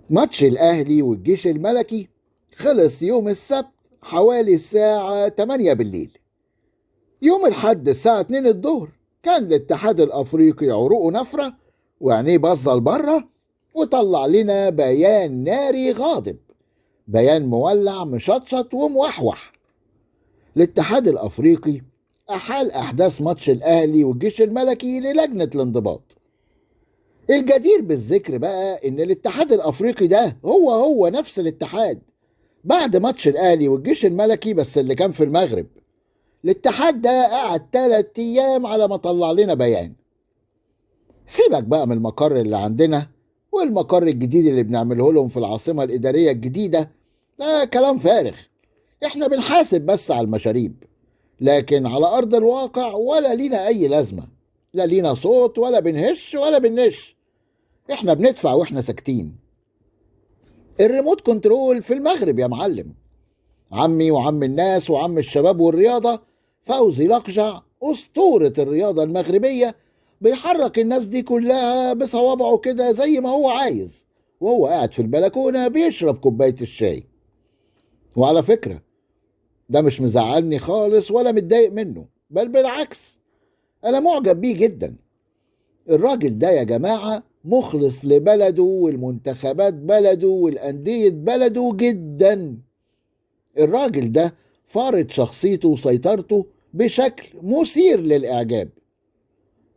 ماتش الأهلي والجيش الملكي خلص يوم السبت حوالي الساعة 8 بالليل. يوم الحد الساعة 2 الظهر كان الاتحاد الأفريقي عروقه نفرة وعينيه باظة لبره، وطلع لنا بيان ناري غاضب، بيان مولع مشطشط وموحوح. الاتحاد الأفريقي أحال أحداث ماتش الأهلي والجيش الملكي للجنة الانضباط. الجدير بالذكر بقى إن الاتحاد الأفريقي ده هو نفس الاتحاد بعد ماتش الأهلي والجيش الملكي، بس اللي كان في المغرب. الاتحاد ده قعد 3 أيام على ما طلع لنا بيان. سيبك بقى من المقر اللي عندنا والمقر الجديد اللي بنعمله لهم في العاصمة الإدارية الجديدة، ده كلام فارغ. احنا بنحاسب بس على المشاريب، لكن على أرض الواقع ولا لينا أي لازمة، لا لينا صوت ولا بنهش ولا بنش، احنا بندفع واحنا ساكتين. ال remote control في المغرب يا معلم. عمي وعم الناس وعم الشباب والرياضة فوزي لقجع أسطورة الرياضة المغربية بيحرك الناس دي كلها بصوابعه كده زي ما هو عايز، وهو قاعد في البلكونة بيشرب كوباية الشاي. وعلى فكرة ده مش مزعلني خالص ولا متضايق منه، بل بالعكس أنا معجب بيه جدا. الراجل ده يا جماعة مخلص لبلده والمنتخبات بلده والأندية بلده جدا. الراجل ده فارض شخصيته وسيطرته بشكل مثير للإعجاب.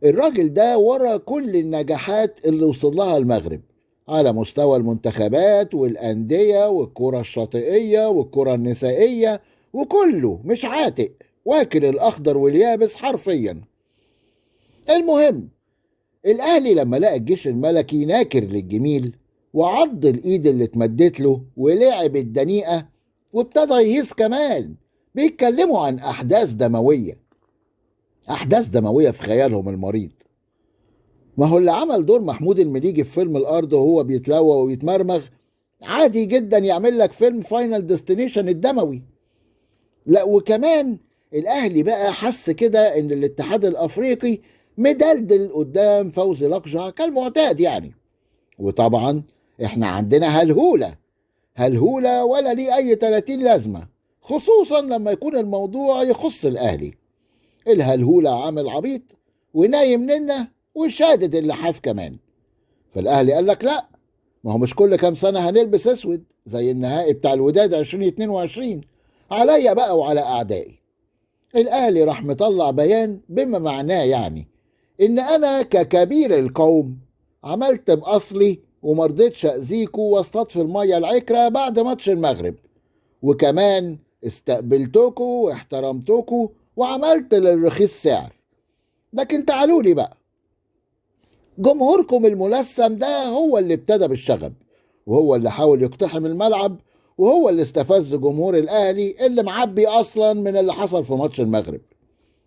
الراجل ده ورا كل النجاحات اللي وصل لها المغرب على مستوى المنتخبات والأندية والكرة الشاطئية والكرة النسائية، وكله مش عاتق، واكل الأخضر واليابس حرفيا. المهم الأهلي لما لقى الجيش الملكي ناكر للجميل وعض الإيد اللي اتمدت له ولعب الدنيئة وابتدى يهيص كمان، بيتكلموا عن أحداث دموية، أحداث دموية في خيالهم المريض. ما هو اللي عمل دور محمود المليجي في فيلم الأرض وهو بيتلوى ويتمرمغ عادي جدا يعمل لك فيلم Final Destination الدموي. لا وكمان الأهلي بقى حس كده إن الاتحاد الأفريقي مدلدل قدام فوزي لقجع كالمعتاد يعني. وطبعا احنا عندنا هلهولة هلهولة ولا ليه أي 30 لازمة، خصوصا لما يكون الموضوع يخص الأهلي. الهلهولة عامل عبيط ونايم لنا وشادد اللحاف كمان. فالأهلي قال لك لا، ما هو مش كل كام سنة هنلبس اسود زي النهائي بتاع الوداد 2022، عليا بقى وعلى أعدائي. الأهلي راح مطلع بيان بما معناه يعني إن أنا ككبير القوم عملت بأصلي ومرضتش أذيكوا واستطفي المية العكرة بعد ماتش المغرب، وكمان استقبلتكوا واحترمتكوا وعملت للرخيص سعر. لكن تعالوا لي بقى، جمهوركم الملثم ده هو اللي ابتدى بالشغب، وهو اللي حاول يقتحم الملعب، وهو اللي استفز جمهور الأهلي اللي معبي أصلا من اللي حصل في ماتش المغرب.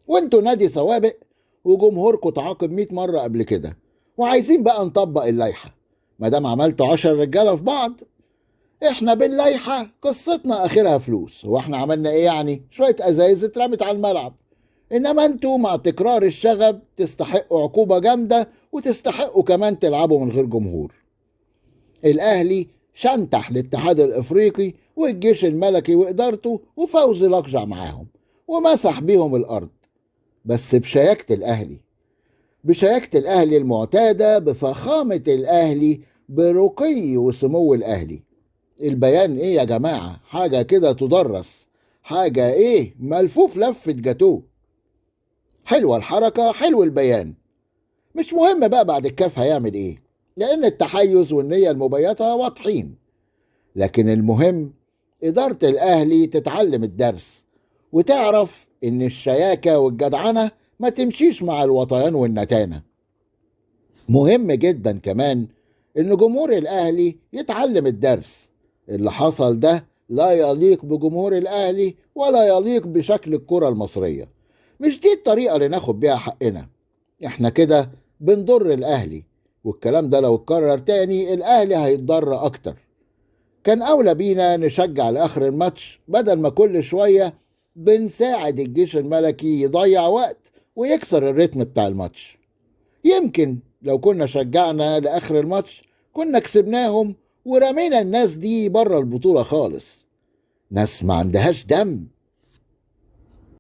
وانتوا نادي سوابق وجمهوركم تعاقب 100 مرة قبل كده، وعايزين بقى نطبق اللائحة. ما دام عملتوا 10 رجالة في بعض، احنا باللائحة قصتنا اخرها فلوس. هو احنا عملنا ايه يعني؟ شوية ازايز اترمت على الملعب. انما انتوا مع تكرار الشغب تستحقوا عقوبة جامدة، وتستحقوا كمان تلعبوا من غير جمهور. الاهلي شنتح للاتحاد الافريقي والجيش الملكي وادارته وفوزي لقجع معاهم ومسح بيهم الارض، بس بشياكة الاهلي، بشياكة الاهلي المعتادة، بفخامة الاهلي، برقي وسمو الاهلي. البيان ايه يا جماعة؟ حاجة كده تدرس، حاجة ايه ملفوف لفة جاتوه. حلوة الحركة، حلو البيان. مش مهم بقى بعد الكاف هيعمل ايه، لان التحيز والنية المبيتة واضحين. لكن المهم إدارة الأهلي تتعلم الدرس وتعرف إن الشياكة والجدعنة ما تمشيش مع الوطيان والنتانة. مهم جدا كمان إن جمهور الأهلي يتعلم الدرس. اللي حصل ده لا يليق بجمهور الأهلي ولا يليق بشكل الكرة المصرية. مش دي الطريقة اللي ناخد بيها حقنا. احنا كده بنضر الأهلي، والكلام ده لو اتكرر تاني الأهلي هيتضر أكتر. كان أولى بينا نشجع لآخر الماتش بدل ما كل شوية بنساعد الجيش الملكي يضيع وقت ويكسر الريتم بتاع الماتش. يمكن لو كنا شجعنا لآخر الماتش كنا كسبناهم ورمينا الناس دي بره البطولة خالص. ناس ما عندهاش دم.